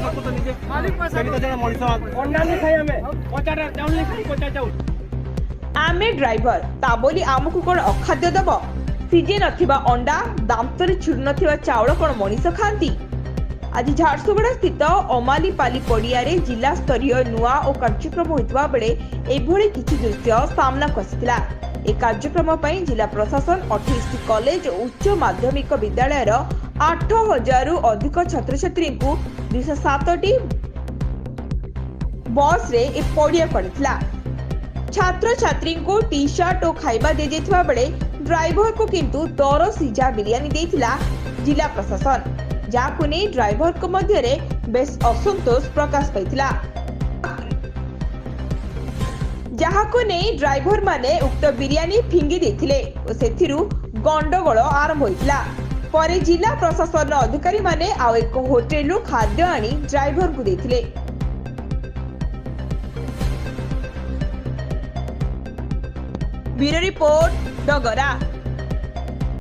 ଦେଖୁ ତ ନିଜେ କେମିତି ଜଣେ ମଣିଷ। ଅଣ୍ଡା ନି ଖାଇ ଆମେ, କଚାଟା ଚାଉଳ ନି ଖାଇ, କଚା ଚାଉଳ। ଆମେ ଡ୍ରାଇଭର, ତା ବୋଲି ଆମକୁ କ'ଣ ଅଖାଦ୍ୟ ଦେବ? ସିଝି ନଥିବା ଅଣ୍ଡା, ଦାନ୍ତରେ ଛିଡୁ ନଥିବା ଚାଉଳ କ'ଣ ମଣିଷ ଖାଆନ୍ତି? ଆଜି ଝାରସୁଗୁଡ଼ା ସ୍ଥିତ ଅମାଲିପାଲି ପଡ଼ିଆରେ ଜିଲ୍ଲା ସ୍ତରୀୟ ନୂଆ ଓ କାର୍ଯ୍ୟକ୍ରମ ହୋଇଥିବା ବେଳେ ଏଭଳି କିଛି ଦୃଶ୍ୟ ସାମ୍ନାକୁ ଆସିଥିଲା। ଏ କାର୍ଯ୍ୟକ୍ରମ ପାଇଁ ଜିଲ୍ଲା ପ୍ରଶାସନ 28ଟି କଲେଜ ଓ ଉଚ୍ଚ ମାଧ୍ୟମିକ ବିଦ୍ୟାଳୟର 8000ରୁ ଅଧିକ ଛାତ୍ରଛାତ୍ରୀଙ୍କୁ 207ଟି ବସ୍ରେ ଏ ପଡ଼ିଆକୁ ଆଣିଥିଲା। ଛାତ୍ରଛାତ୍ରୀଙ୍କୁ ଟି ସାର୍ଟ ଓ ଖାଇବା ଦିଆଯାଇଥିବା ବେଳେ ଡ୍ରାଇଭରକୁ କିନ୍ତୁ ଦର ସିଝା ବିରିୟାନୀ ଦେଇଥିଲା ଜିଲ୍ଲା ପ୍ରଶାସନ, ଯାହାକୁ ନେଇ ଡ୍ରାଇଭରଙ୍କ ମଧ୍ୟରେ ବେଶ ଅସନ୍ତୋଷ ପ୍ରକାଶ ପାଇଥିଲା। ଯାହାକୁ ନେଇ ଡ୍ରାଇଭରମାନେ ଉକ୍ତ ବିରିୟାନୀ ଫିଙ୍ଗି ଦେଇଥିଲେ ଓ ସେଥିରୁ ଗଣ୍ଡଗୋଳ ଆରମ୍ଭ ହୋଇଥିଲା। ପରେ ଜିଲ୍ଲା ପ୍ରଶାସନର ଅଧିକାରୀମାନେ ଆଉ ଏକ ହୋଟେଲରୁ ଖାଦ୍ୟ ଆଣି ଡ୍ରାଇଭରଙ୍କୁ ଦେଇଥିଲେ। Bureau report, Dagara.